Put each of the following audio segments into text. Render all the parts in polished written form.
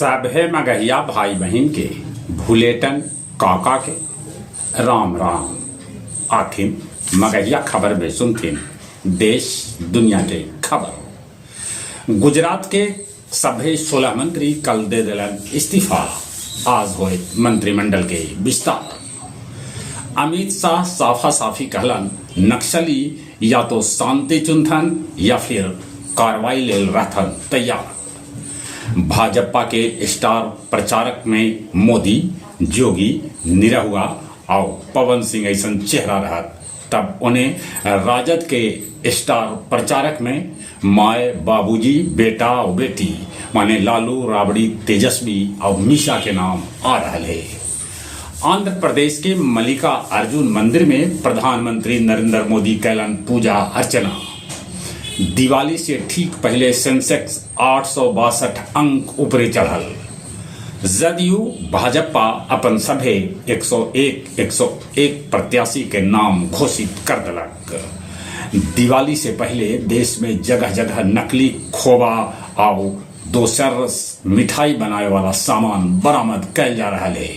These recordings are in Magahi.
सभे मगहिया भाई बहिन के भुलेटन काका के राम राम। आथिन मगहिया खबर में सुनथिन देश दुनिया के खबर। गुजरात के सभे 16 मंत्री कल दे देलन इस्तीफा, आज होए मंत्रिमंडल के विस्तार। अमित शाह साफा साफी कहलन, नक्सली या तो शांति चुनथन या फिर कार्रवाई लेल रहथन तैयार। भाजपा के स्टार प्रचारक में मोदी, जोगी, निरहुआ और पवन सिंह ऐसन चेहरा रहत, तब उन्हें राजद के स्टार प्रचारक में माय, बाबूजी, बेटा और बेटी माने लालू, राबड़ी, तेजस्वी और मीशा के नाम आ रहा है। आंध्र प्रदेश के मल्लिका अर्जुन मंदिर में प्रधानमंत्री नरेंद्र मोदी कैलन पूजा अर्चना। दिवाली से ठीक पहले सेंसेक्स 862 अंक ऊपरे चढ़ल। जदयू भाजपा अपन सभे 101 प्रत्याशी के नाम घोषित कर दिलक। दिवाली से पहले देश में जगह जगह नकली खोवा और दोसर मिठाई बनाए वाला सामान बरामद कैल जा रहा है।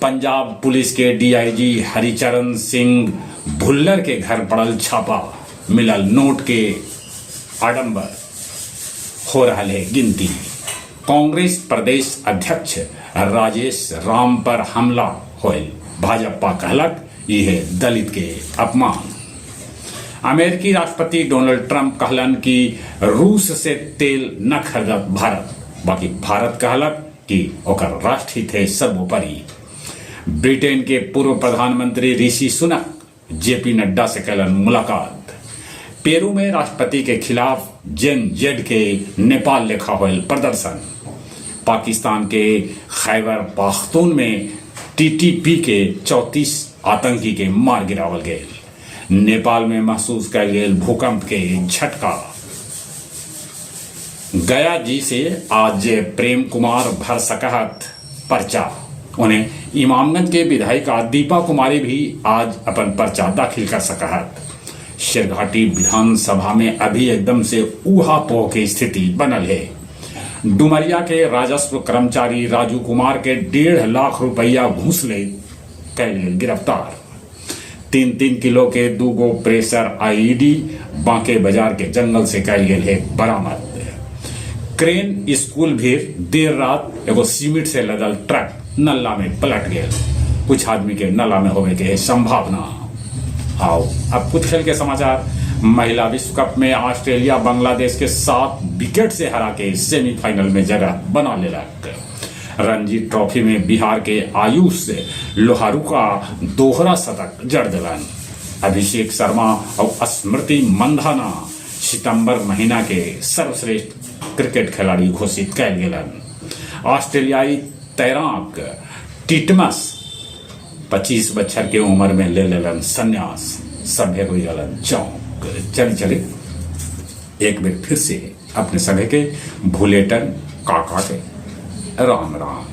पंजाब पुलिस के डीआईजी हरिचरण सिंह भुल्लर के घर पड़ल छापा, मिलल नोट के आडंबर, हो रहा है गिनती। कांग्रेस प्रदेश अध्यक्ष राजेश राम पर हमला होयल, भाजपा कहलक यह दलित के अपमान। अमेरिकी राष्ट्रपति डोनाल्ड ट्रंप कहलन कि रूस से तेल न खरीदत भारत, बाकी भारत कहलक कि ओकर राष्ट्रहित है सर्वोपरि। ब्रिटेन के पूर्व प्रधानमंत्री ऋषि सुनक जेपी नड्डा से कैलन मुलाकात। पेरू में राष्ट्रपति के खिलाफ जेन जेड के नेपाल लेखा होयल प्रदर्शन। पाकिस्तान के खैबर पाख्तून में टीटीपी के 34 आतंकी के मार गिरावल गए। नेपाल में महसूस कैल गेल भूकंप के झटका। गया जी से आज प्रेम कुमार भर सकहत पर्चा। उन्हें इमामगंज के विधायिका दीपा कुमारी भी आज अपन पर्चा दाखिल कर सकहत। शेरघाटी विधानसभा में अभी एकदम से ऊहापोह की स्थिति बनल है। डुमरिया के राजस्व कर्मचारी राजू कुमार के 1.5 लाख रुपया घूस ले कैल गेल गिरफ्तार। 3-3 किलो के 2 गो प्रेशर आईईडी बांके बाजार के जंगल से कैल गेल है बरामद। क्रेन स्कूल भी देर रात एगो सीमेंट से लदल ट्रक नल्ला में पलट गया, कुछ आदमी के नल्ला में होवे के संभावना। आओ अब कुछ खेल के समाचार। महिला विश्व कप में ऑस्ट्रेलिया बांग्लादेश के 7 विकेट से हरा के सेमीफाइनल में जगह बना लेलक। रणजी ट्रॉफी में बिहार के आयुष लोहारू का दोहरा शतक जड़ दिलन। अभिषेक शर्मा और स्मृति मंधाना सितंबर महीना के सर्वश्रेष्ठ क्रिकेट खिलाड़ी घोषित कैल गेलन। ऑस्ट्रेलियाई तैराक टिटमस 25 बच्छर के उम्र में ले लेलन संन्यास। सभ्य हो गलन चौंक। चली चली एक बार फिर से अपने सभे के भुलेटन काका के राम राम।